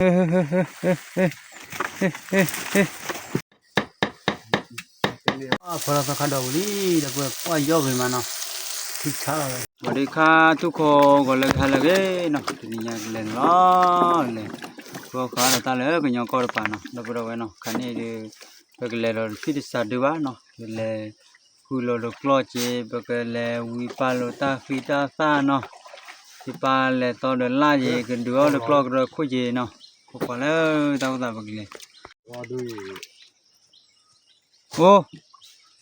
ဖီလီၤသီခါဒီးဝံၤလံ ဒီပုၢ်ဝဲၢ် ပှၢ်ယီၢ်ဂ့ၤမးနီၤ, ထံဆါလီၤဝဲ. ဝံၤဒီးခါထူၣ်ခိၣ်ဂီၤလၢကဟါလၢအဂ့ၤနီၤ, တနံၤညါကလဲၤန့ၣ်လီၤ, လဲၤဃီဃါဒီးတၢ်လၢကညီကီၢ်တပၤနီၤ, ဒီပုၢ်ဝဲၢ်နီၤ, ခါန့ၣ်ဒီး ပကလဲၤဒီးတဖံၣ်တစးဒုဘၣ်နီၤ, ပလဲၤဃုာ်လီၤဒီးကျီၢ်က့ၤ, ပကလဲၤဝံပာ်လိာ်တၢ်ဃံတၢ်သၣ်နီၤ, ဖံပၢ်လဲၤသီဒီးလၢ်က့ၤ ကဒုးအီၣ်ဒီးကျီၢ်ကရၢခိၣ်က့ၤနီၤ, ခိၣ်ဃီလၢတၢ်အိၣ်သးပကလဲၤ အိၣ်,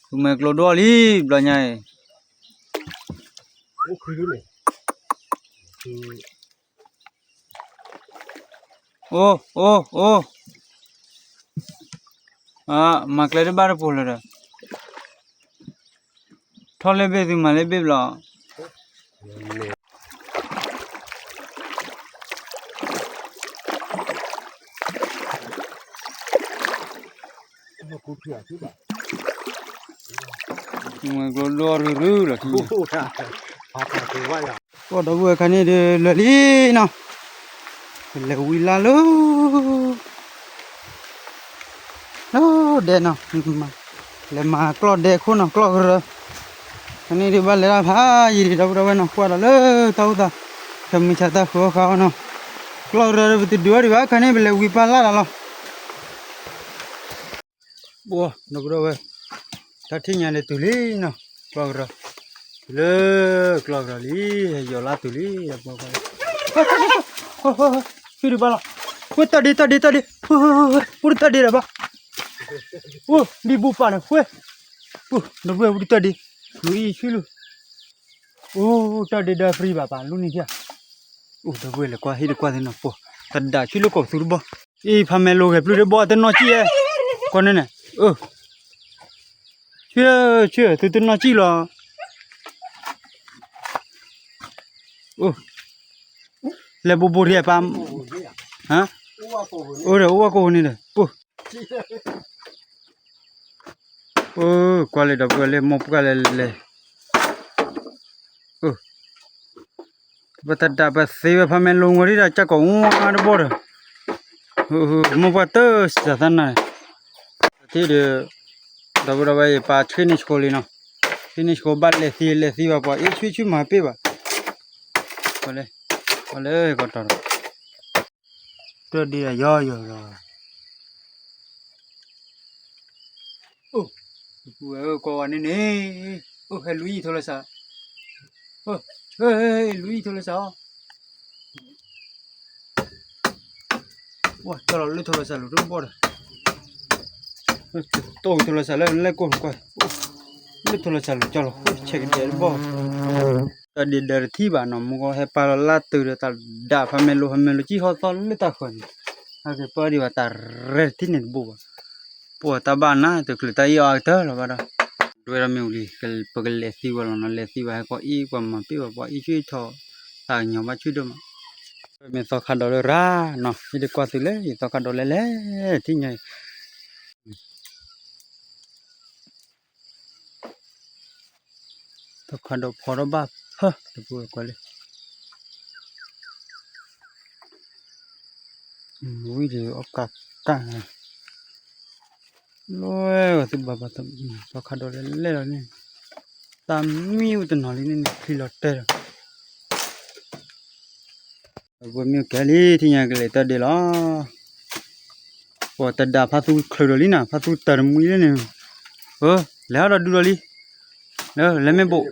သူမဲာ်ကျိဒိၣ်လံ ဘျီညါအံၤ, အိၣ်, အိၣ်, အိၣ်, မၤကျဲတဘၣ်တပူၤလၢၤဒီး, ထီၣ်လၢဘ့ၣ်သုမၤလၢဘ့ၣ်ဘျီ မ့ၢ်ကျိဒိၣ်ရုၢ်ရုၢ်လီၤထံ, ကီၢ်ဒီပုၢ်ဝဲၢ်ခါန့ၣ်ဒီးလၢာ်လံနီၤ, ပလဲၤဝံလၢ်လၢ လၢဒဲနီၤ, လဲၤမၤကျီၢ်ဒဲခိၣ်နီၤ ကျီၢ်ကရၢ, ခါန့ၣ်ဒုးဘၣ်လဲၤတၢ်ဖးယံာ်ဒီး ဒီပုၢ်ဝဲၢ်နီၤ ကွၢ်ဒီးလၢတၢ်အိၣ်သး, တမုၢ်ဆါတၢ်ဃုအီၣ်ဃါအီၣ်နီၤ, ကျီၢ်ကရၢပတဒုးအီၣ်ဒံးဘၣ် ခါန့ၣ်ပလဲၤဝံပာ်လၢ်လီၤလီၤ. ပှၤ ဒီပုၢ်ဝဲၢ်, တၢ်ထံၣ်ညါန့ၣ်တုၤလံနီၤ, ကျီၢ်ကရၢ, လၢကျီၢ်ကရၢလံ, ဟဲယီၤလၢတုၤလံ, ဒီပုၢ်ဝဲၢ်, ဟဲဒုးဘၣ်လီၤ, ဝဲတၢ်ဒ့တၢ်ဒ့တၢ်ဒ့, အိၣ်တၢ်ဒ့ဒီးဘၣ်, အိၣ် ဒံဘူပာ်န့ၣ် ဝဲ, အိၣ် ဒီပုၢ်ဝဲၢ် အိၣ်တၢ်ဒ့, လူၤအံၤဆူလူၤ, အိၣ် တၢ်ဒ့ဒီးပြံဘၣ်ပာ်လူၤန့ၣ်ထံ, အိၣ် ဒီပုၢ်ဝဲၢ် လဲၤကွၢ်ဟံၣ်တကွၢ်သ့ၣ်နီၤ ပှၤ, တဒၣ်ဆူလၢကီၢ်ပသူတဘီ, အံၤ ဖးမဲာ်လိၤဂဲၤပျုၢ်တဘီတနီၢ်စံၣ်ဧဲ, ကွၢ်န့ၣ်န့ၣ်, ဆၢ ဆၢ သုတနီၢ်စံၣ်လီၤ, အိၣ် လဲၤဘိးဘိးထံပၢ်, အိၣ်ဒီး အိၣ်ဝဲကိးန့ၣ်ဒီး ပှၤ ကွၢ်လၢဒီပုၢ်ဝဲၢ်လၢမိၢ်ပှၢ်လဲၤလဲၤ, ပတဒၣ်ပသ့ဝဲဖးမဲာ်လိၤဂီၤဒံးဒီး ကၢ်ကိာ်ဝါတဘီဒီး, မိၢ်ပှၢ်တစၢ်သးနၤ, တထံၣ်ဒီး, ဒီပုၢ်ဝဲၢ်အံၤ ပာ်ဆှ့ၣ်န့ၢ်ဆှိလံနီၤ, ဆှ့ၣ်န့ၢ်ဆှိဘၣ်လဲၤသံလဲၤသံဘၣ် ပှၤအ့ၣ်ဆူၣ်ဆူၣ်မၤပ့ၢ်ဘၣ်, ပှၤလၢ, ပှၤလၢကီၢ်တီၤဒီး တၢ်ဒ့ဒီးယီယီလီၤ, အိၣ်, ပုၢ်ဝဲၢ်ဧၢ ကွၢ်ဝဲန့ၣ်န့ၣ်, အိၣ် ဟဲလူၤအံၤထိလၢစး, ဟဲလူၤအံၤထိလၢစးအီၤ, ဝဲ ကၠီလီၤလၢထိလၢစးလိၤတဘီဒီး, တိၢ်ထိလၢစးလၢလဲၣ်ကိၢ်ကွၢ်, လၢထိလၢစးလိၤကၠီလီၤ ဆဲးကဒဲးတဘီ တၢ်ဒ့ဒီးတထံၣ်ဘၣ်နီၤ မူကီဟဲပာ်လီၤလၢတုၤဒီးတၢ်ဒၣ်ဖးမဲာ်လိၤ ဖးမဲာ်လိၤကံၢ်ဟီၣ်သီလၢတၢ်ဃၢၤန့ၣ်, ဟဲက့ၤပၢဒံးဘၣ်တၢ်ရဲၣ်တထံၣ်န့ၣ်တဘိဘၣ်, ပှၤတၢ်ဘၣ်နၤ တချုးတၢ်အံၤအီၤအကတၢၢ်လီၤဘၣ်ဒီး, ဒွဲၣ်ဒီးမ့ၢ်ဝံၤလံ, ပကလဲၤသံဝဲလီၤနီၤ လဲၤသံဝဲဟဲကီးအံၤ ပှၤမၤပ့ၢ်ဘၣ် ပှၤအံၤဆူၣ်အံၤထီၣ်, တၢ်ကညီၤဘၣ်ဆူၣ်ဒိၣ်မး, မ့ၢ်သီခါဒီးလၢရၤနီၤ ယဒုးကွၢ်သုလၢ ယသီခါဒီးလဲၤလဲၤ ထံၣ်ညါအံၤ သီခါဒီးဖီထီၣ်ဘၣ်ဖၢ တပူၤကွၢ်လံ, ဝံၤဒီးအီၣ်ကးကၢ်, လၢသုဘၣ်ဘၣ်သီခါဒီးလဲၤလဲၤလီၤန့ၣ်, တၢ်မံအိၣ်တနီၤလံန့ၣ် ချံလီၤတဲာ်ဒီး ပမ့ၢ်ကဲလံ ထံၣ်ညါကလဲၤတၢ်ဒ့လီၤ, ပှၤတဒၣ်ဖါသူချုးဒီးလံနၤ ဖါသူတၢ်တမှံလၢန့ၣ်, လဲၤဟီၣ်ဒီးဒုဒီးလံ, လဲၤမ့ၢ်ဘိး,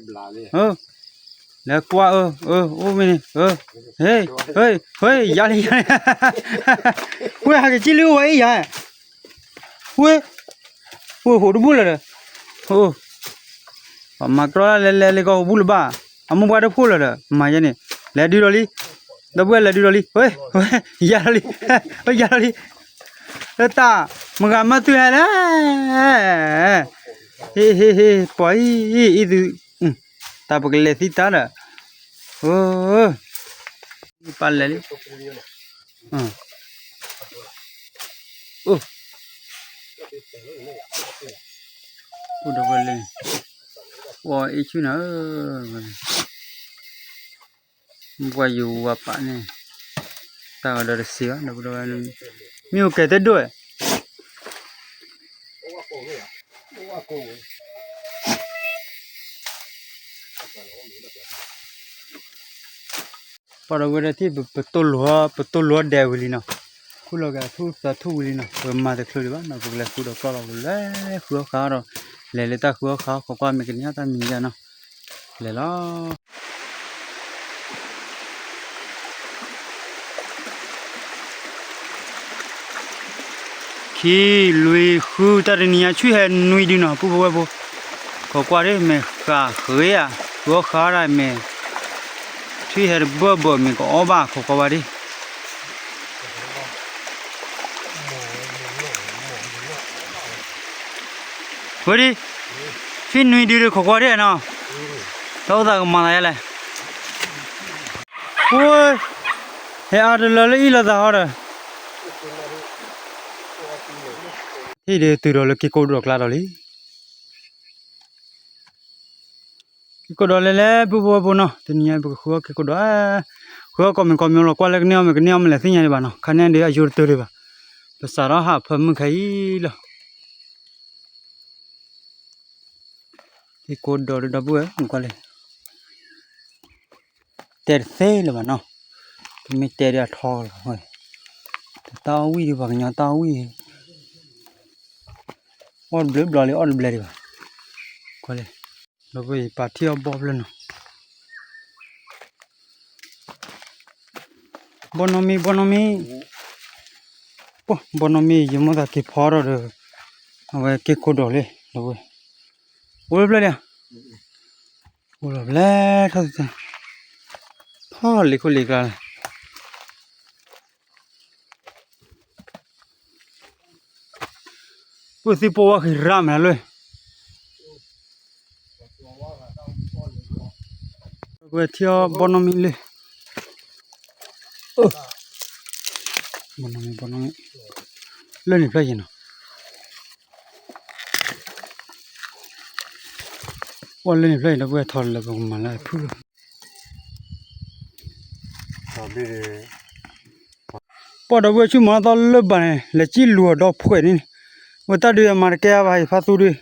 လဲၤကွၢ်အၢ, အိၣ်မ့ၢ်န့ၣ်, ဟ့ၣ်, ဟ့ၣ်, ယၤလံ, ယၤလံ, ဝဲဟးက့ၤကံၣ်လံအိၣ်ဝဲအံၤယၤ, ဝဲ, ဝဲဟိးတဘူၣ်လၢၤဒီး, ပှၤမၤကြီလဲၤလဲၤလံကီၢ်ဟိးဘူၣ်လၢၤဘၣ်, အမိၢ်ပှၢ်တဖှိၣ်လၢၤဒီး မၤယဲန့ၣ်, လဲၤဒုဒီးလံ, ဒီပုၢ်ဝဲၢ်လဲၤဒုဒီးလံ, ဝဲ, ဝဲ, ယၤလံ, ဝဲယၤလံ, လၢတၢ်, မုၢ်ဂၤမၤသုဟဲလဲၣ်, ဟ့ၣ်ဟ့ၣ်ဟ့ၣ် ပှၤအံၤ, အံၤသု, တၢ်ပကလဲၤသံတၢ်ဒီး, ပၢ်လဲၤလံ, အိၣ်, အိၣ်ဒီးဝဲလဲၤ, ပှၤအ့ၣ်ဆူၣ်နၤ, ပှၤယိၤဝါပာ်န့ၣ်, တၢ်ဒီးတစံးဘၣ် ဒီပုၢ်ဒီဝဲၢ်, မ့ၢ်အိၣ်ကဲတဒိၣ်ဝဲ ပှၤဒီပုၢ်ဝဲၢ်ဒီးထံၣ် ပတိၢ်လိာ် ပတိၢ်လိာ်ဒဲးဝံၤလံနီၤ, ခူၣ်လီၤက့ၤအထူၣ်သးထူၣ်ဝံၤလံနီၤ, ပမၤတချုးဒံးဘၣ်နီၤ, ပကလဲၤဃုဒီးကျီၢ်လီၤ ပလဲၤဃုအီၣ်ဃုအီဒီး လဲၤလၢတၢ်ဃုအီၣ်ဃုအီ ခိးကွၢ်မ့ၢ်ကန့ၢ်တၢ်မံၤယါနီၤ, လဲၤလီၤ. ခံ လွံၢ် ဃု တၢ်တနံၤညါ ဆူဟဲနွံဒုနီၤ ပုၢ်ဖိဝဲၢ်ဖိ, ခိးကွၢ်ဒ် မ့ၢ်ဃာ်ဃ့ဧါ, ဃုအီၣ်ဃုအီဒၣ်မ့ၢ် ဆူဟဲတဘၢၣ်ဘၢၣ် မ့ၢ်ကအီၣ်ဘၣ် ခိးကွၢ်ဘၣ်ဒ် ဝဲဒ်, ဖဲနွံဒုဒီးခိးကွၢ်ဒ်နီၤ, တၢ်အိၣ်သးကမၤသးယါလဲၣ်, ဟဲအါတလၢလၢအံၤလိာ်သးဟီဒီး, ဟံၣ်ဒုးတုၤဒီးလၢက့ၤကိးဒီးကျါဒီးလံ. က့ၤကိးဒီးလဲၤလဲၤ ပုၢ်ဖိဝဲၢ်ဖိနီၤ, တနံၤညါပကဃုအီၣ်က့ၤကိးဒီး, ဃုအီၣ်ကိးမံၤကိးမံၤလီၤ ကွၢ်လၢကန့ၢ်အီၣ်မ့ၢ်ကန့ၢ်အီၣ်မ့ၢ်လဲၣ်သ့ၣ်ညါဒံးဘၣ်နီၤ, ခါန့ၣ်ဒုးအယိတတၢၢ်ဒံးဘၣ်, ပစးထီၣ်ဟးဖၢမုၢ်ခဲအံၤလီၤ. က့ၤကိးဒီးဒီပုၢ်ဝဲၢ် ကွၢ်လံ, တဲတသ့လၢၤဘၣ်နီၤ, ပမ့ၢ်တဲဒံးအထီလီၤ, တၢ်အီၣ်ဝံၣ်ဒံး ပှၤကညီတၢ်အီၣ်ဝံၣ်, အီၣ်တဘျုးဘျီလံ အီၣ်တဘျဲဒံးဘၣ်, ကွၢ်လံ, ဒီပုၢ်ဝဲၢ်ပာ်ထံၣ်အီၣ်ဘီဖျၢၣ်နီၤ ဘီနီၢ်မံ ဘီနီၢ်မံ, ပှၤ ဘီနီၢ်မံ ယမိၢ်သးက့ၤဖီထီၣ်ဒီး, အဝဲက့ၤကိးဒီးလံ ဒီပုၢ်ဝဲၢ်, အိၣ်လၢဖျၢၣ်လံဧါ, အိၣ်လီၤဖျဲၣ်ထီၣ်သ့ၣ်, ထီၣ်လံခိၣ်လံကျါလံ ပုၢ်သံၣ်ပိာ်ဝါဃံရၣ်မးလၢ, ဝဲထံၣ်အီၣ်ဘီနီၢ်မံလၢ, ဘီနီၢ်မံ ဘီနီၢ်မံ, လၢန့ၣ်ဖျၢၣ်ယံၤနီၤ, အိၣ်လၢန့ၣ်ဖျၢၣ်ယံၤ ဒီပုၢ်ဝဲၢ်ထီၣ်လၢပကမၤလၢအဖုၣ်လီၤ. ပှၤဒီပုၢ်ဝဲၢ်ဆူၣ်မၤအသီလၢဘၣ်န့ၣ် လဲၤစံၣ်လူၤအီၤဒီးဖှဲးန့ၣ်, ဝဲတၢ်ဒုးအမၤတကဲအါဘၣ် ယဖါသူဒုး,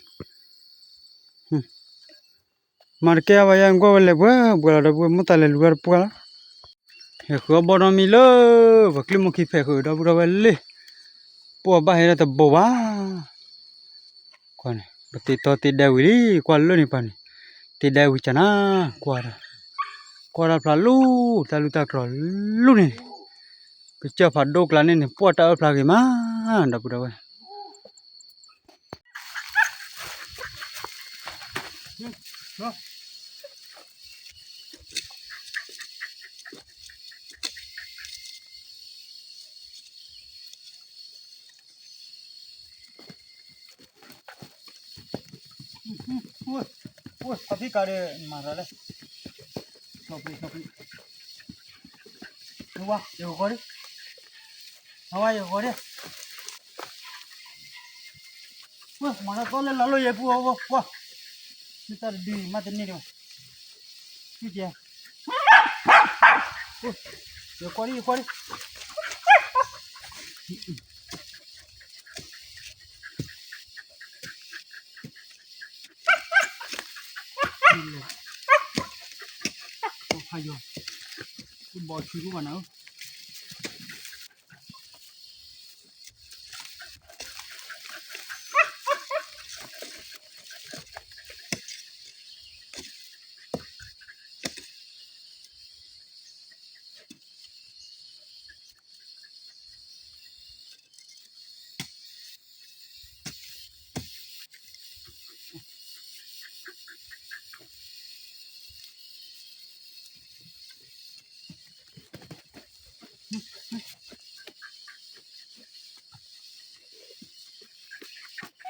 မၤတကဲအါဘၣ်ယဲ ကွၢ်ဝဲလဲၤပှဲၤပှဲၤလီၤ ဒီပုၢ်ဝဲၢ် မိၢ်သးလဲၤလူၤဝဲတပှၢ်လီၤ, ဟဲဃုအီၣ်ဘီနီၢ်မံလၢ, ပှၤကျံမုၢ်ခံဖဲးဃုာ် ဒီပုၢ်ဝဲၢ်လၢ, ပှၤဘၣ်ဟဲဒီးတဘိးဘၣ် ကွၢ်န့ၣ် ပတ့တီတ့ဒဲဝံၤလံ ကွၢ်လၢန့ၣ်ပၤန့ၣ်, တ့ဒဲဝံၤကနၤ, ကွၢ်, ကွၢ်တၢ်ဖျါလူၤ တၢ်လူၤတၢ်ကျီၤလူၤန့ၣ်, ကစၢၢ်ဖးဒိၣ်ကျါန့ၣ်န့ၣ် ပှၢ်တၢ်အၢၣ်ဖျါဂ့ၤမး, ဒီပုၢ်ဝဲၢ် အိၣ်ဖံကၤဒီးမၤရၤလဲၣ်, ဆီၣ်ဖံးဆီၣ်ဖံး, ဝါ ယဂီၤဒီး, ဝါ ယဂီၤဒီး, ဝါ မၤတၢ်သီလၢလီၤလိၢ်ယဲပူၤအဝဲ ကွၢ်, မ့ၢ်တၢ်တဒုမးတန့ၢ်ဒံးဘၣ်, မ့ၢ်ကဲ ယကွၢ်ဒံး ယကွၢ်ဒံး ဖးယီၤ, ဘီဆူကဘၣ်နၤဧၢ,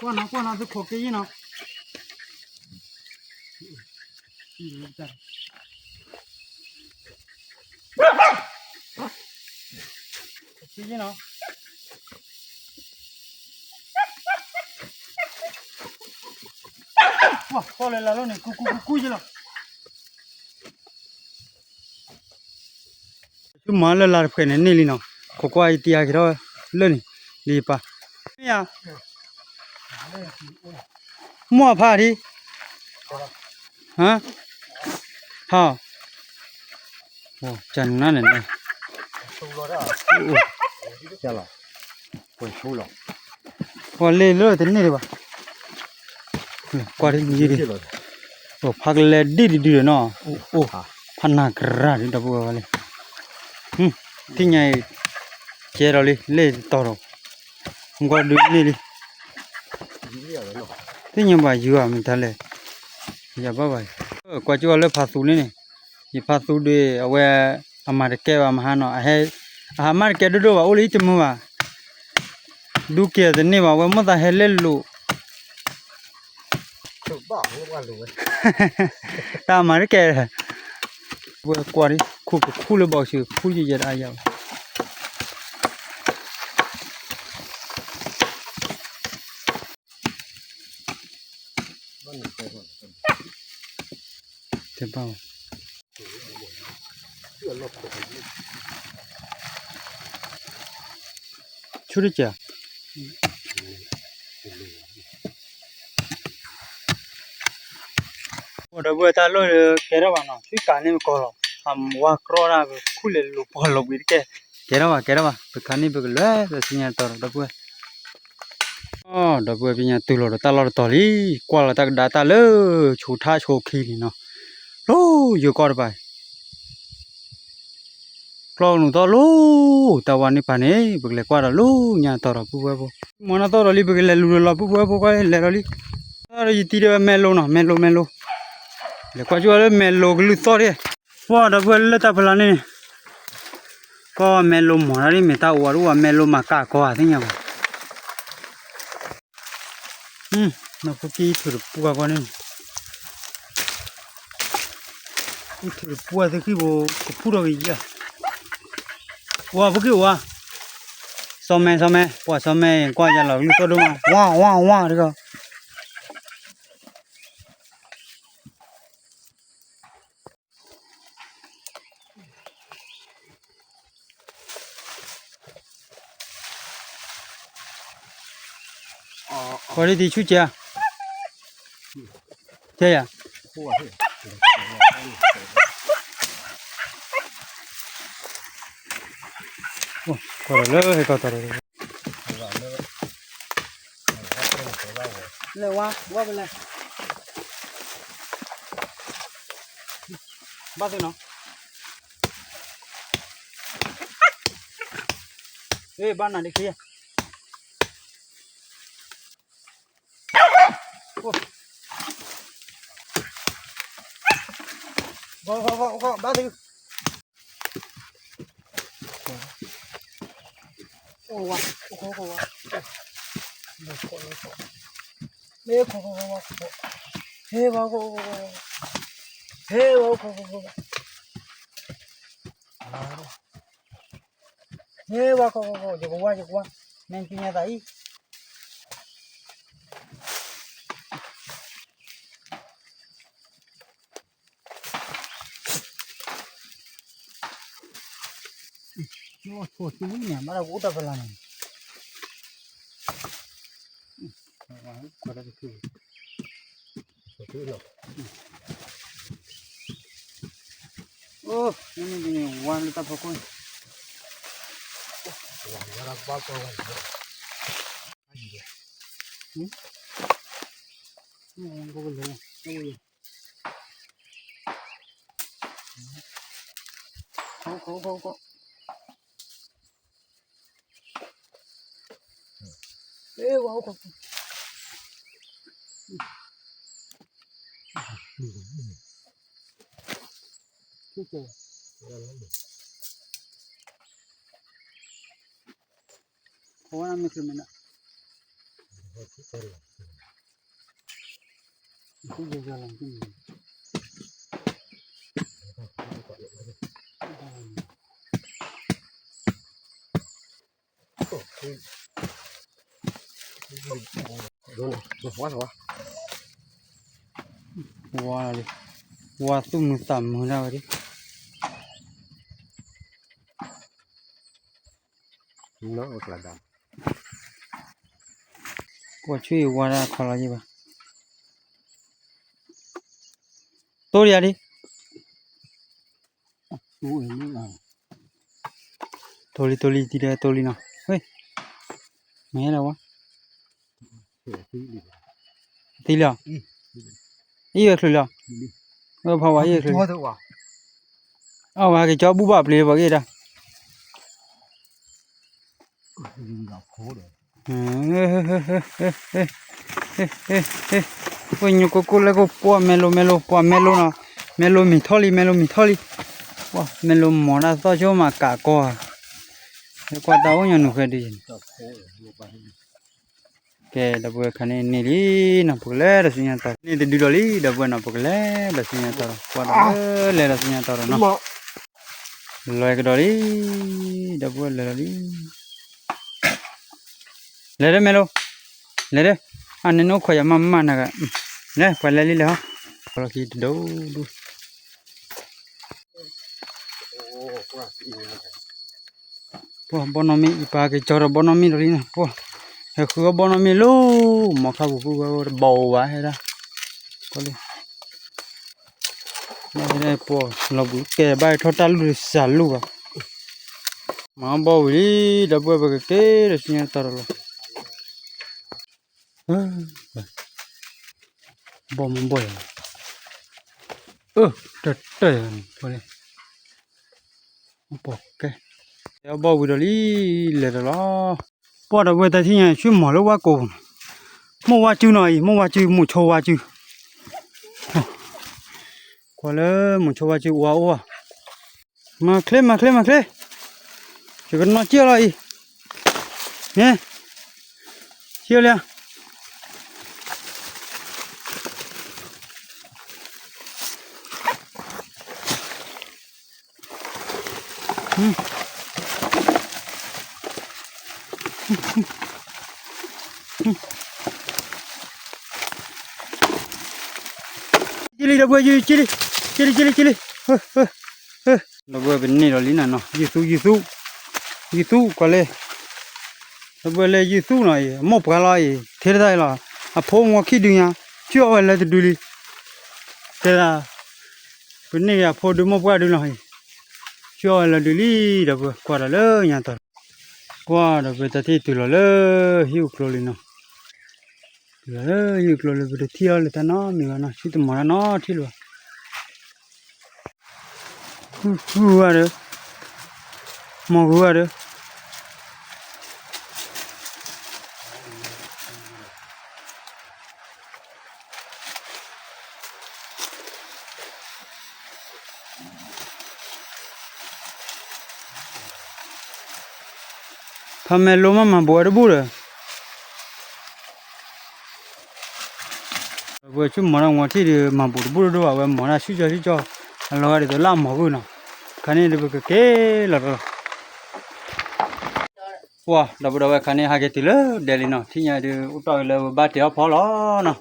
ကွၢ်နီၤ ကွၢ်နီၤ သုခိးက့ၤယံၤနီၤ, က့ၤယံၤနီၤ, ကွၢ် ကွၢ်လၢလၢ်လီၤန့ၣ် ကူကူကူကူယံၤလီၤ. ဆူမၤလၢလၢ်တဖှဲးန့ၣ်န့ၢ်လံနီၤ, ခိးကွၢ်ယတံၤအက့ၤထီၣ်လၢန့ၣ်, လံယပၢ်, မ့ၢ်ဧါ, မ့ၢ်အဖါဒံ, ဟါ, ဟါ, ကနၤန့ၣ်, ပှၤလ့ၢ်လၢတန့ၢ်ဒံးဘၣ်, ကွၢ်ဒ်, ဖးကလဲၤဒ်ဒ်ဒ်နီၤ, အိၣ်, ဖးနၤကရၢ်ဒ်ဒီပုၢ်ဝဲၢ်လံ, ထံၣ်ညါအံၤ, ကဲဒီးလံ လ့ၢ်တီၤဒီး, မုၢ်ကီၢ်ဒုးန့ၢ်လံ, သ့ၣ်ညါဘၣ်ယုၤဧါမ့ၢ်တၢ်လဲၣ်, ယၤဘၣ်ဘၣ်, ကွၢ်ကၠူၣ်အီၤလၢဖးသူန့ၣ်န့ၣ်, ယဖးသူဒီး အဝဲ, အမၤတကဲဘၣ်မဟါနီၤ, အဟဲ, အဟးမၤတကဲဒိၣ်ဒိၣ်ဘၣ် အိၣ်လၢအံၤတမုာ်ဘၣ်, ဒူကဲတန့ၢ်ဘၣ် အဝဲမိၣ်သးဟဲလၢလိာ် တၢ်မၤတကဲ, ဝဲကွၢ်ဒ် ခူၣ်ကခူၣ်လၢဘီၣ်စၢၤ ခူၣ်ယဲၢ်ယဲၢ်တအါယၤဘၣ်, တဲဘၣ်, ဆူၣ်တကဲး, ဒီပုၢ်ဝဲၢ်တၢ်လီၢ်ဒီး ကဲထီၣ်ဘၣ်နီၤ ဆူၣ်ကးန့ၢ်ပကီၢ်လီၤ, အဝါကြီတၢ် ပခူၣ်လဲၤလိာ်ပီၢ်လိာ်ဘှံးတကဲ, ကဲထီၣ်ဘၣ် ကဲထီၣ်ဘၣ် ပခါန့ၣ်ပကလဲၤဒီးဆူညါတီၤဒီး ဒီပုၢ်ဝဲၢ် ဒီပုၢ်ဝဲၢ် ပညါတုၤလီၤဒီးတၢ်လီၢ်တတီၤလံ, ကွၢ်လီၤတၢ်ကဒါတၢ်လၢ ဆိထါဆိခံန့ၣ်နီၤ, လီၤယိၤကီၢ်တပၤ, ကျီကနူာ်သီၣ်လီၤ, တၢ်ဝါန့ၣ်ပၤန့ၣ် ပကလဲၤကွၢ်ဒီးလၢညါတီၤဒီးပုၢ်ဝဲၢ်ဖိ, မီၤနီၢ်သီၣ်ဒီးလံ ပကလဲၤလူၤဒီးလီၤ ပုၢ်ဝဲၢ်ဖိ ကွၢ်လဲၤဒီးလံ, ဒီးယတံၤဒီးမဲလိနီၤ မဲလိမဲလိ, လဲၤကွၢ်ကၠူၣ်လၢမဲလိကလုၢ်သီၣ်ဒၣ်, ပှၢ်ဒီပုၢ်ဝဲၢ်လၢတၢ်ဖီလာ်န့ၣ် ကီၢ်မဲလိမီၤတၢ်ဒ်မ့ၢ်တၢ်အိၣ်ဝဲဒၣ် မဲလိမၤကၣ်ကီၢ်သ့ၣ်ညါဘၣ်, နီၢ်ဖိကံၢ်ထုးတပှၢ်ကီၢ်န့ၣ်, အံၤထုးတပှၢ်သ့ၣ်ဃံဘိ ကဖူထီၣ်ကယၤ, ဝါဖိကံၢ်ဝါ, စီၤမဲစီၤမဲ ပှၤစီၤမဲကွၢ်ယၤလီၤကလုၢ်သီၣ်ဒိၣ်မး ဝါဝါဝါတဂီၤ ခီဒ်တံၤဆူၣ်ကဲ, ကဲယၤ, ကီၢ်လၢဟဲကီၢ်တီၤလၢ, လဲၤဝါ ဝါပလဲၤ, ဘၣ်သ့ၣ်နီၤ, ဘၣ်နၤဒ်ခံ, ဘၣ်သ့ၣ်, အိၣ်ဝါ, အိၣ်ဝါ, မ့ၢ်ခိခိခိ, ဟဲဝါခိခိ, ဟဲဝါခိခိ, ဟဲဝါခိခိ, ယကဝါ ယကဝါ, မ့ၢ်ပညါသးအံၤ ဆိဆိန့ၣ် ဘၣ်ဒီးကအိၣ်တၢ်ဖီလာ်န့ၣ်, အိၣ်, မ့ၢ်န့ၣ်ဝါလၢတၢ်ဖီခိၣ်န့ၣ်, ဝါလံ, ဝါသူၣ်မုာ်သးမုာ်ဒၣ်ဝဲဒၣ်. ကွၢ်ဆူၣ်အံၤဝါဒၣ်ခီလီၤယံၤဘၣ်, တိၢ်ဒံးဧါဒံး, တိၢ်လံတိၢ်လံ တံၤဒီးတိၢ်လံနီၤ, မ့ၢ်ဟဲလၢဝါ သံလံ, အံၣ်ဝဲချုးလံ, အဖီဝါအံၣ်ဝဲချုး, အဝဲက့ၤကၠီဘူၣ်ဘၣ်ပျ့ၤပှၤက့ၤဒၣ်, ဝဲညိကိၢ်ကိၢ်လၢကိၢ် ပှၢ်မဲလိမဲလိ ပှၢ်မဲလိနီၤ, မဲလိမ့ၢ်ထီၣ်လံ မဲလိမ့ၢ်ထီၣ်လံ, ပှၢ်မဲလိမီၤတၢ်သီၣ်ဆိမးကးကီဧါ, ကွၢ်တၢ်အိၣ်ညီနုၢ်ဃဲဒ် ကဲ ဒီပုၢ်ဝဲၢ်ခါန့ၣ်န့ၢ်လံ, နီၤပကလဲၤဒီးဆူညါတီၤန့ၣ်တဒုလီၤလံ, ဒီပုၢ်ဝဲၢ်နီၤ ပကလဲၤဒီးဆူညါတီၤဒီး ကွၢ်ဒီးလဲၤဒီးဆူညါတီၤဒီးနီၤ, လဲၤကဒီးလံ, ဒီပုၢ်ဝဲၢ်လဲၤလီၤလံ, လဲၤဒီးမဲလိ, လဲၤဒီး, အန့ၣ်နအိၣ်ခိးယၤမးမးနၤဂၤ, လဲၤပှၤလဲၤလံလဲၤဟီ, လီၢ်ခံတဒိၣ်ဒိၣ် ပှၢ်ဘီနီၢ်မ့ၣ်အံၤ ပာ်က့ၤကၠီဒီးဘီနီၢ်မ့ၣ်ဒီးလံနီၤ, ပှၢ်ဟဲဃုအီၣ်ဘီနီၢ်မ့ၣ်လီၤ, မီၤခါပူၤဖုဝဲတဘီဧိၤဘၣ်ဟဲဒၣ်, ပှၢ်လံ, ပှၢ်လီၤဘှံးကဲဘၣ်ထီၣ်တၢ်လူၢ်တစှၤလူၢ်ဘၣ်, မၤအီၣ်ဘီဝံၤလံ, ဒီပုၢ်ဝဲၢ်ပကက့ၤဒီးဆူညါတီၤဒီးလီၤ ဘီမုၢ်ဘီၢ်ယၤ, အၢတၢ်တၢ်ယၤန့ၣ် ပှၢ်လံ, ပှၢ်ကဲ, တဲအီၣ်ဘီဝံၤဒီးလံ, လဲၤဒီးလီၤ, ပှၢ်ဒီပုၢ်ဝဲၢ်တၢ်ထံၣ်ညါဆူမီၤလၢဝါကိးပူၤနီၤ, မိၢ်ဝါစုနီၤအံၤ မိၢ်ဝါစု မိၢ်ဆိဝါစု, ကွၢ်လၢမိၢ်ဆိဝါစုဝါအိၣ်ဧါ မၤချ့ မၤချ့ မၤချ့, ယကနီၢ်ကၠၢ်လီၤအံၤ, န့ၣ်, ကၠၢ်လံဧါ, ကၠံလံ ဒီပုၢ်ဝဲၢ် ကၠံလံ ကၠံလံ ကၠံလံ, ဒီပုၢ်ဝဲၢ် ပန့ၢ်လီၤလံနၤနီၤ ယုၢ်သူ ယုၢ်သူ, ယုၢ်သူ ကွၢ်လၢ, ဒီပုၢ်ဝဲၢ်လၢယုၢ်သူနီၤအံၤ အမိၢ်ပှၢ်လီၤအံၤ ထဲတသးအံၤလီၤ, အဖိမွၤခံဒုညါ ဆူၣ်အီၣ်ဝဲလၢတဒုလံ, တဲဒၣ် ပန့ၢ်က့ၤအဖိဒုမိၢ်ပှၢ်ဒုလီၤအံၤ, ဆူၣ်အီၣ်ဝဲလၢဒုလံ ဒီပုၢ်ဝဲၢ် ကွၢ်ဒီးလၢညါတီၤ ကွၢ်ဒီးပတၢ်ထံၣ်တုၤလီၤလၢဟံၣ်အူကျိလံနီၤ, တုၤလီၤလၢဟံၣ်အူကျိလၢပတထံၣ်အီၤလၢတၢ်နီတမံၤဘၣ်နီၤ ဆူတမီၤတၢ်နီထံၣ်လၢၤဘၣ်, ဂုၤဂၤဒီး, မီၤဂုၤဂၤဒီး ဖးမဲာ်လိမးမၤဘူးဝဲတဘူၣ်ဒီး, ပဝဲဆူမီၤတၢ်မီၤထံၣ်ဒီး မၤဘူးတဘူၣ်တဒိၣ်ဘၣ် ဝဲမီၤတၢ်ဆူၣ်ကၠီဆူၣ်ကၠီ, အလီၤဂာ်ဒ်သိးလၢအမီၤဂုၢ်နီၤ, ခါန့ၣ်ဒီးပကက့ၤလီၤဒီး ပှၢ်ဒီပုၢ်ဒီဝဲၢ်ခါန့ၣ် ဟဲက့ၤတုၤလၢဒဲလံနီၤ, ထံၣ်ညါဒုး အိၣ်တီၢ်က့ၤလၢပဘၣ်တဲအီၣ်ဖီလီၤနီၤ,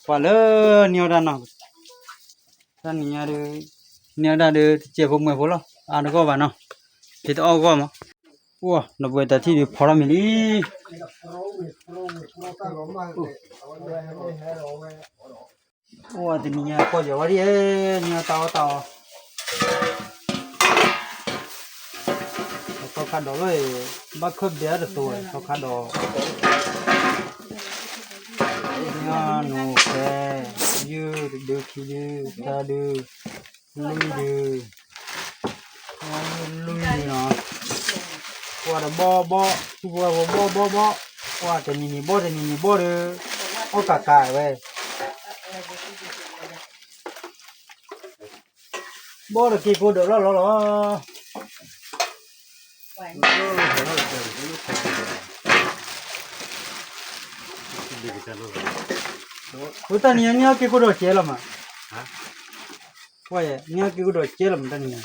ပှၢ်လၢန့ၢ်အီၣ်တၢ်နီၤ, တၢ်နံၤညါဒုး, န့ၢ်အီၣ်တၢ်ဒုး တစဲးဖိမှဲၤဖိလီၤ, အါတဂီၢ်ဘၣ်နီၤ, က့ၤတအီၣ်ဂီၢ်မး, ပှၢ်ဒီပုၢ်ဝဲၢ်တၢ်ထံၣ်ဒုးဖီထီၣ်မံၤလံ အိၣ်တနံၤညါကီၢ်ယၤဝဲဒ်အံၤ န့ၢ်အီၣ်တၢ်အီၣ်တၢ်အီ, သီခါဒီးလီၤအံၤ, ဘၣ်ခၢၣ်ဘျဲးတသိးဝဲ သီခါဒီး, ညါနူၤဖဲ, ယုၢ်တဒုခံဒု, တၢ်ဒု, လွံၢ်ဒု, လွံၢ်ဒုနီၤ, ပှၢ်ဒီးဘီဘီ, ထူပှၢ်ဖိဘီဘီဘီ, ပှၢ်တနံၤနံၤဘီတနံၤနံၤဘီဒီး, အီၣ်ကးကးဝဲ ဘီဒီးက့ၤကိးဒီးလီၤလီၤလီၤ. ဝဲတၢ်နံၤညါန့ၢ်အီၣ်က့ၤကိးဒီးကဲလီၤမး, ဝဲ န့ၢ်အီၣ်က့ၤကိးဒီးကဲလီၤမးတၢ်နံၤညါ,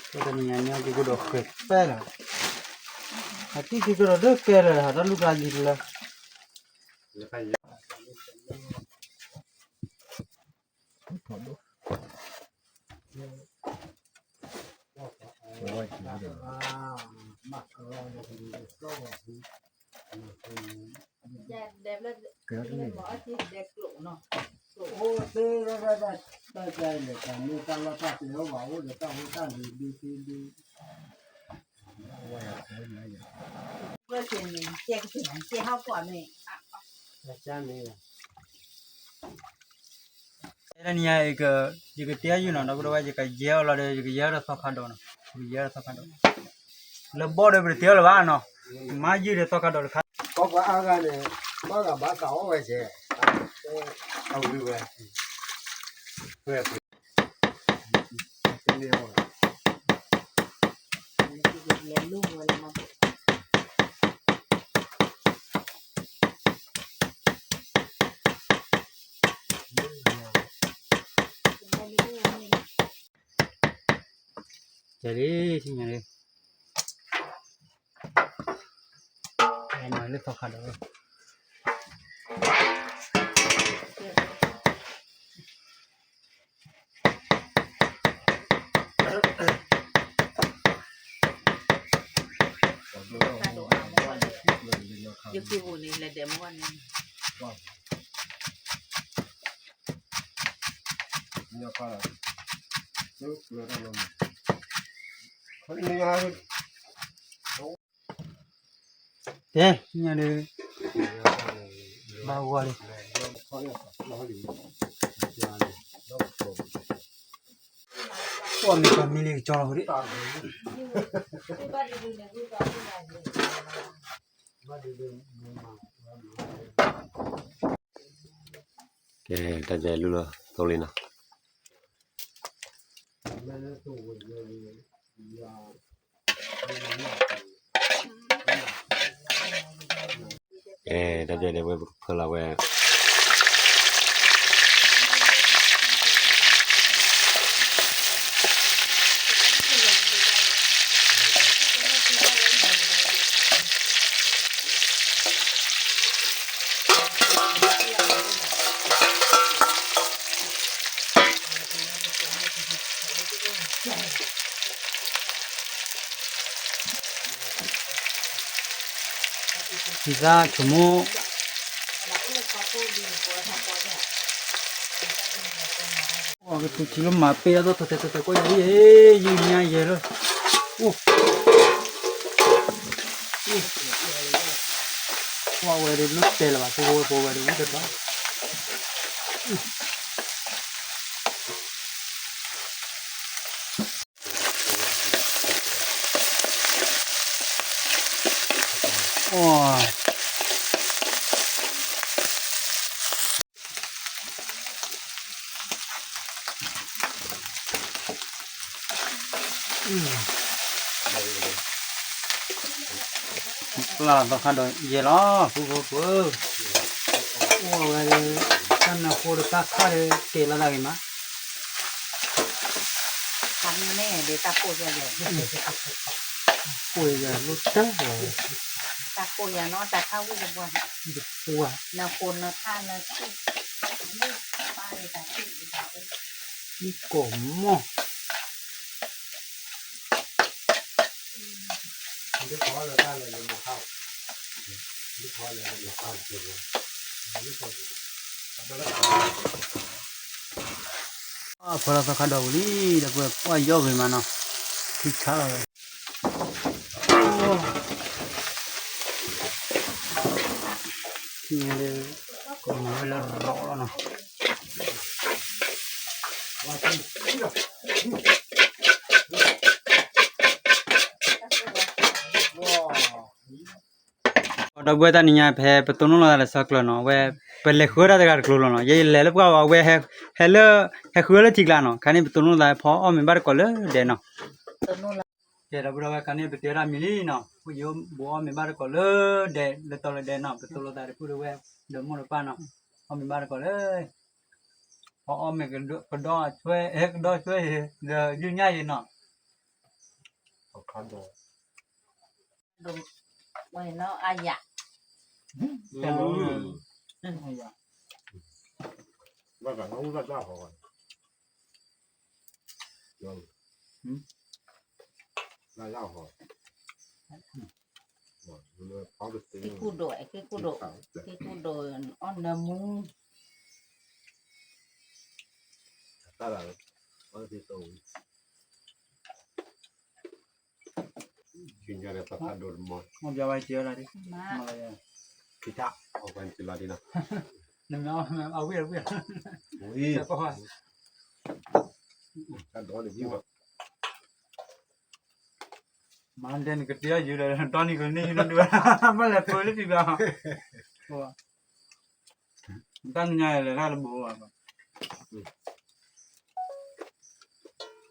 တၢ်နံၤညါန့ၢ်အီၣ်က့ၤကိးဒီးဃဲၤပဲလီၤ, အတံၢ်က့ၤကိးဒီးဒၢကဲလီၤ တၢ်လူၢ်တၢ်ယံၤတလၢ. ဝဲက့ၤဒီး အိၣ်သ့ၣ် တၢ်တၢ်န့ၣ် တၢ်မ့ၢ်တၢ်လီၢ်တၢ်ကျဲအိၣ်ဘၣ် အိၣ်ဒီးတၢ်ဖိတၢ်လံၤဒုသ့ဒု ဝဲ တနံၤညါ ယကတဲယုၢ်နီၤ ဒီပုၢ်ဒီဝဲၢ် ယကယဲၢ်အီၤလီၤဒီး ယကယဲၢ်ဒီးသီခါဒီးနီၤ ယကယဲၢ်ဒီးသီခါဒီး လၢဘီၣ်ဒီးပတတဲအီၤလၢၤဘၣ်နီၤ မၤယုၢ်ဒီးသီခါဒီးတခါ ကီၢ်ပှၤအါဂၤန့ၣ် ဘၣ်ဂၤဘၣ်သးအိၣ်ဝဲစဲး အဝံၤဝဲ ဝဲ ကဲလံ ထံၣ်ညါလံ အဲၣ်မၤလၢသီခါဒီး ယက့ၤပူၤန့ၣ် လဲၤဒဲးမ့ၢ်ဝဲန့ၣ် တဲ ညါဒီး ဘၣ်ဂီၤလံ ပှၤမ့ၢ်ပှၤမံလံကကၠီလီၤဟိဒံး ကဲ တၢ်ဒဲးလူလီၤ သိလံနီၤ အဲ တၢ်ဒဲးဒဲးဝဲပကဖၢလီၤဝဲ သံသၣ်ဆိကမိၣ် ကတူၢ်ထံလၢမၤပ့ၢ်ဒၣ်သိး ထီၣ်တဲာ်ထီၣ်တဲာ်ကွၢ်ယၤလံ ယုၢ်ညါယဲၢ်လၢ အိၣ် ကွၢ်ဝဲဒၣ်လၢတဲာ်လၢၤဘၣ် ဖိဝဲဖိဝဲဒၣ်ဝံၣ်တဘၣ် အိၣ် ပျၢ်လီၤသီခါဒီး ယဲၢ်လီၤ ဖုဖိဖိ အိၣ်ဝဲ တၢ်နၢ်ဃိဒီးတၢ်ခါဒီး ကဲလီၤတၢ်ဂ့ၤမး ကိၢ်ယၤလိၣ်တၢ် တၢ်ကိၢ်ယၤနီၤ တၢ်ခါဝံၣ်တပှၢ် တပှၢ် နဃိနခါနထံၣ် ကိၢ်မီၢ် ဖၢလီၤသီခါဒီးဝံၤလံ ဒီပုၢ်ဝဲၢ် ကွၢ်ယီၢ်ဂ့ၤမးနီၤ ထံဆါလီၤဝဲ ထံလၢ ကိးမၤဝဲလၢရီးလီၤနီၤ ဒီပုၢ်ဝဲၢ် တနံၤညါ ဖဲပတိၢ်နီၣ်လိာ်သးလၢဆၢကျၢၤနီၤ အဝဲ ပလဲၤဃုတၢ်တဂၤတကျိၤလီၤနီၤ ယဲယလဲၤလၢပှၢ်ဝဲ အဝဲဟဲလၢ ဟဲဃုလၢထံကျါနီၤ ခါန့ၣ် ပတိၢ်နီၣ်လိာ်သးဖီအီၣ်မ့ၤဘၣ်တကိးလၢဒဲးနီၤ ကဲ ဒီပုၢ်ဝဲၢ် ခါန့ၣ် ပတဲတၢ်မံၤလံနီၤ ဖိယိဘိးအီၣ်မ့ၤဘၣ်တကိးလၢဒဲး လၢတီလၢဒဲးနီၤ ပတိၢ်လိာ်သးဒီပုၢ်ဝဲၢ် ဒီမိၢ်ဒီပၢ်နီၤ အီၣ်မ့ၤဘၣ်တကိးလၢ ဖီအီၣ်မ့ၤကဒီဆွဲ ဟဲကဒီဆွဲ ဒီးယုၢ်ညၣ်အံၤနီၤ ဝဲနီၤ အယၤ ဘၣ်တၢ်ဟီၣ် သံကူဒိၣ် သံကူဒိၣ် သံကူဒိၣ် အီၣ်နၢမူ တၢ်လၢ အီၣ်သံ သံညါဒီးပသးဒိၣ်တမီၤ မ့ၢ်ဘၣ်ဝဲကဲလီၤဒ် မ့ၢ် ဖံတၢ် အီၣ်ပှၤကလီၤဒ်နီၤ နမ့ၢ်အီၣ်မ့ၢ်အဝံၣ်အဝံၣ် ဝံၣ် တၢ်ဒိၣ်န့ၣ်ဝံၣ်ဘၣ် မၤဒဲနကတ့အီၣ်ယုာ်ဒီး ဒီနံၤကန့ၢ်ယုာ်နဒုး ဘၣ်လဲၤပၢလၢတံၢ်ဘၣ် တၢ်နညါလဲၤတၢ်တဘိဘၣ် ဝံၢ်ပှၢ် ဝံၢ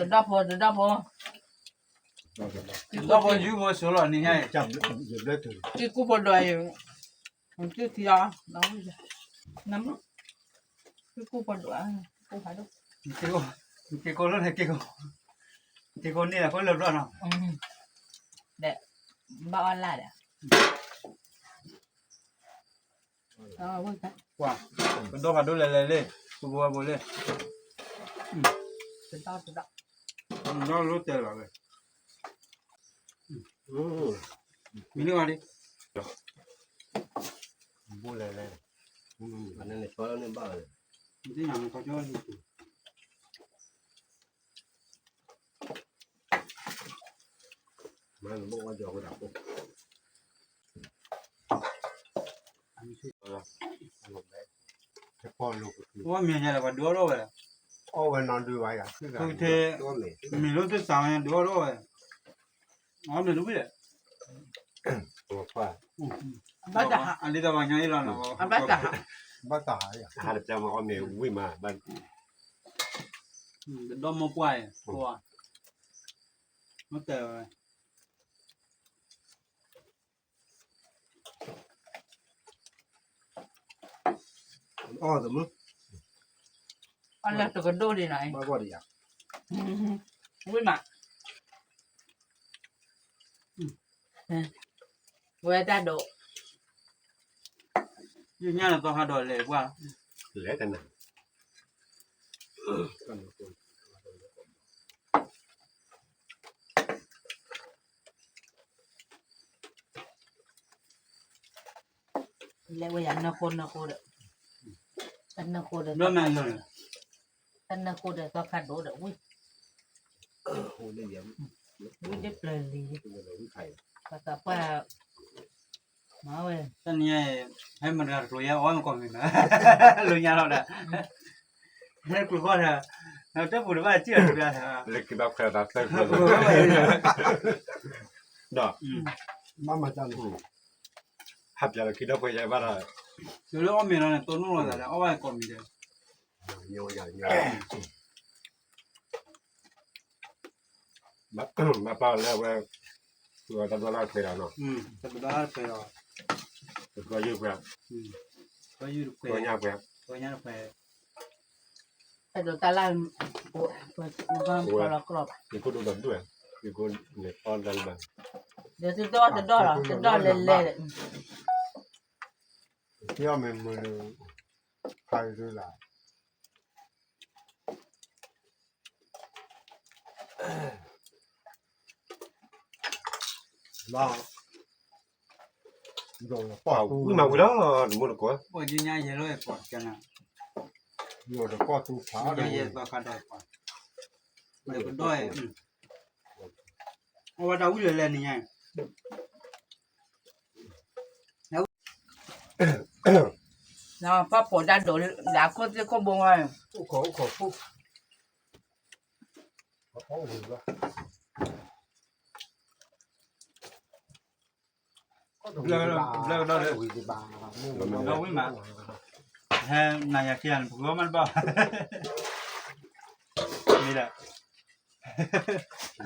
်ပှၢ် တဒီဖိ တဒီဖိ တဒီဖိ ယူၢ်ဖိစိၤလီၤန့ၣ်ညါအံၤ သံကူဖိဒိၣ်အံၤ သံထံအီၤ သံကူဖိဒိၣ် သံကူဖးဒိၣ် က့ၤကိလၢန့ၣ် က့ၤကိ က့ၤကိန့ၢ်အဃိလၢဘျီနီၤ ဒီး ဘၣ်အီၣ်လၢ်ဒီး ကွၢ် ကဒီဖးဒိၣ်လဲၤလဲၤလံ ပူပူဝဲဘိလံ ကဒီကဒီ ဒီလိၣ်တဲလီၤဝဲ မံၤလၢဂီၤလံ ဘိလဲၤလဲၤ အန့ၣ်န့ၣ်ကၠီလၢန့ၣ်ဘၣ်လဲၤ မ့ၢ်တညါမ့ၢ်ကၠီလၢ မ့ၢ်ဘၣ်အီၣ်ကၠီဝဲဒၣ်ဖိ အီၣ်မ့ၤညါလၢပှၤဒုးအီၣ်ထီၣ်ဝဲလၢ အီၣ်ဝဲနီၢ်ဒုးဝဲယၤ မ့ၢ်လၢသ့ၣ်စးဝဲညါဒုးအီၣ်ထီၣ်ဝဲ အီၣ်မ့ၤတဝံၣ်လဲၣ် ဘၣ်တၢ်ဟး အလံတၢ်ဘၣ်ညါအံၤလီၤနီၤ အဘၣ်တၢ်ဟး ဘၣ်တၢ်ဟးယၤ ဟးတပျၢ်မး အီၣ်မ့ၤဝံၣ်မး ဘၣ် ကဒီမီၢ်ပှၢ်အံၤ ပှၢ် မ့ၢ်တဲဝဲ အီၣ်သမု အီၣ်လၢတကဒိၣ်ဒံးနီၤ ဘၣ်ဂီၢ်ဒံးယၤ ဝံၣ်မး ဝဲတၢ်ဒိး ယညၣ်လၢသီခါဒိးလဲၤကွၢ် လဲၤတနၤ လဲၤဝဲယၤနၢဃိနၢဃိဒီး တနၢဃိဒီး ဘျီမးလီၤ တနၢဃိဒီးသီခါဒိးဒီး ဝံၣ် ဝံၣ်ဒ်ပျၢၤလံၤ ပှၤသးပှၢ် မၤဝဲ တနံၤညါအံၤ ဟဲမတၤတကျိၤယဲ အီၣ်မ့ၤကီၢ်မ့ၤမး လိညါလီၤဒီး ဟဲကျိၤဃီဒီး တၢ်ပူၤတဘၣ်စံၣ်အီၤတဘျါ လၢကဘၣ်ခွဲးသးသၢကျိၤ ဒီး ဘၣ်မၤတၢ်န့ၣ် ဟးပျးလီၤခံဒီပုၢ်ဝဲၢ်ယဲဘၣ်ဒီး တုၤလၢအီၣ်မ့ၤလီၤန့ၣ် တိၢ်နီၣ်လိာ်သးဒီး အီၣ်ဘၣ်ကီၢ်မ့ၤဒီး ဘၣ်ပာ်လၢအဝဲ သူၣ်အီၤတၢ်ဘျီလၢ်တခွဲးဒီးနီၤ တဘျီလၢ်တခွဲးဒီး တဘျီယုၢ်တခွဲး တဘျီယုၢ်တခွဲး တဘျီညါတခွဲး အဲၣ်ဒိးတၢ်လၢ် ပလီၤကျီၢ်ဘၣ် ယကိၣ်ဒိၣ်ဒီးဒိၣ်ဝဲ ယကိၣ်န့ၣ်အီၣ်တၢ်လၢဘၣ် ဒီးတဒီၣ်တဒီၣ်လီၤ တဒီၣ်လဲၤလဲၤ တအီၣ်မ့ၢ်မုာ်ဒီး ခါအံၤဒုလၢ် လၢ ပှၤဝံၣ်မးဝံၤလီၤ တမူတကိး ပှၤကညါယဲၢ်လီၤပှၤကနၤ ယိၤတကီၢ်သူဖးဒီး ယဲၢ်သီခါဒီးပှၤ ဒီးကဒီး အဝဲတၢ်ဝံၣ်လၢလဲၤနံၤညါ ဖးဖိးတၢ်ဒိးလၢအခိၣ်သ့ၣ်ခိၣ်ဘိဝဲ အိၣ်ခိးအိၣ်ခိးဖိ ဘျၢကဒီးလၢ ဒီဝံၣ်မး ဟဲနၤယၤခံဂၤန့ၣ် ပကဝီၤမးတဘၣ် မ့ၢ်ဒၣ်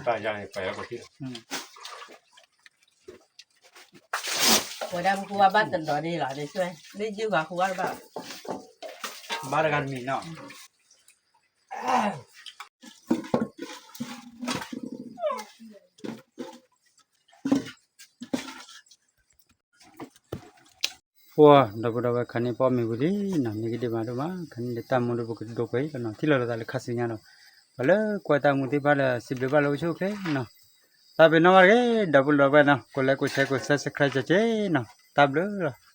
ဘၣ်ယၤန့ၣ် ပှၤယၤပှၤခံ ဝဲဒၣ်ပဃုဝဲဘၣ်တဒီးန့ၣ်လီၤ ဒ်ယုၢ်ဂၤဃုဝဲတဘၣ် ဘၣ်တဂၤတမံၤနီၤ အ အိၣ် ဒီပုၢ်ဒီဝဲၢ် ခါန့ၣ်ပအီၣ်မ့ၤဝံၤလံနီၤ, မ့ၢ်ကဒ့မးဒိၣ်မး, ခါန့ၣ်ဒီးတၢ်မူဒီးပကဒိးကွဲးအံၤလီၤနီၤ, ထံၣ်လီၤလီၤသးလၢခါဆူညါဒီး ပှၤလၢကွၢ်တၢ်မူသ့ၣ်တဖၣ်ဒီး စံးဘျုးဘၣ်လၢအိၣ်ဆူၣ်အိၣ်ချ့နီၤ, တၢ်ဘျုးနီၢ်ဂၤတဂ့ၤ ဒီပုၢ်ဒီဝဲၢ်နီၤ, ကိးလဲကိးဆဲးကိး subscribe ကက့နီၤ, တၢ်ဘျုးလီၤ.